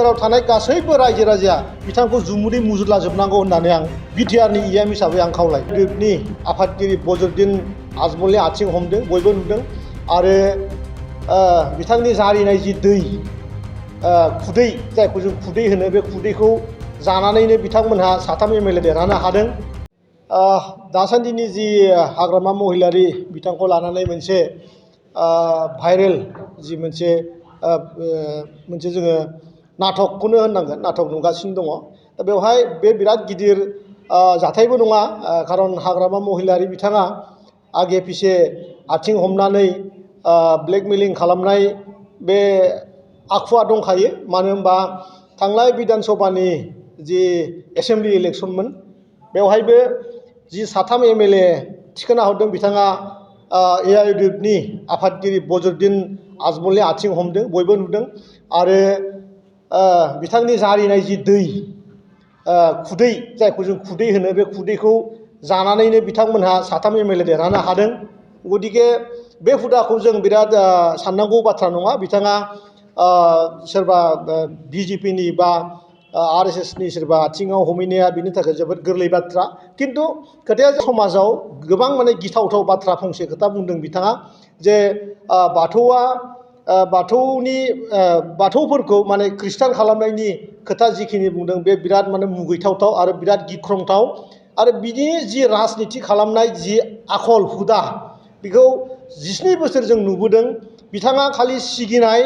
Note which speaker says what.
Speaker 1: बिटिआरआव थानाय गासैबो रायजो राजाया बिथांखौ जुमुदै मुजुरलाजोबनांगौ होननानै आं बिटिआरनि इएम हिसाबै आं खावलायो। ग्रुपनि आफादगिरि बजरुद्दिन आजमलनि आथिं हमदों, बयबो नुदों। आरो बिथांनि जारिनाय जि दै खुदै, जायखौ जों खुदै होनो, बे खुदैखौ जानानैनो बिथांमोनहा साथाम एमएलए देरहानो हादों। दासान्दिनि जि हाग्रामा महिलारि बिथांखौ लानानै मोनसे भाइरेल जि मोनसे जोङो नाटकखौनो होननांगोन, नाटक नुगासिनो दङ। दा बेवहाय बे बिराद गिदिर जाथायबो नङा, खारन हाग्रामा महिलारि बिथाङा आगे पिछे आथिं हमनानै ब्लेकमेलिं खालामनाय बे आखुवा दंखायो। मानो होनबा थांनाय बिधान सभानि जि एसेम्बलि इलेक्सनमोन, बेवहायबो जि साथाम एमएलए थिखोना हरदों, बिथाङा एआइइउडिएफनि आफादगिरि बजरुद्दिन आजमलनि आथिं हमदों, बयबो नुदों। आरो बिथांनि जारिनाय जि दै खुदै, जायखौ जों खुदै होनो, बे खुदैखौ जानानैनो बिथांमोनहा साथाम एमएलए देरहानो हादों। गतिके बे हुदाखौ जों बिराद साननांगौ बाथ्रा नङा। बिथाङा सोरबा बिजेपिनि बा आरएसएसनि सोरबा आथिङाव हमहैनाया बिनि थाखाय जोबोद गोरलै बाथ्रा। खिन्थु खोथाया समाजाव गोबां माने गिथावथाव बाथ्रा फंसे खोथा बुंदों बिथाङा, जे बाथौफोरखौ माने खृष्टान खालामनायनि खोथा जिखिनि बुंदों, बे बिराद माने मुगैथावथाव आरो बिराद गिख्रंथाव। आरो बिनि जि राजनिति खालामनाय जि आखल हुदा, बेखौ 19 बोसोर जों नुबोदों। बिथाङा खालि सिगिनाय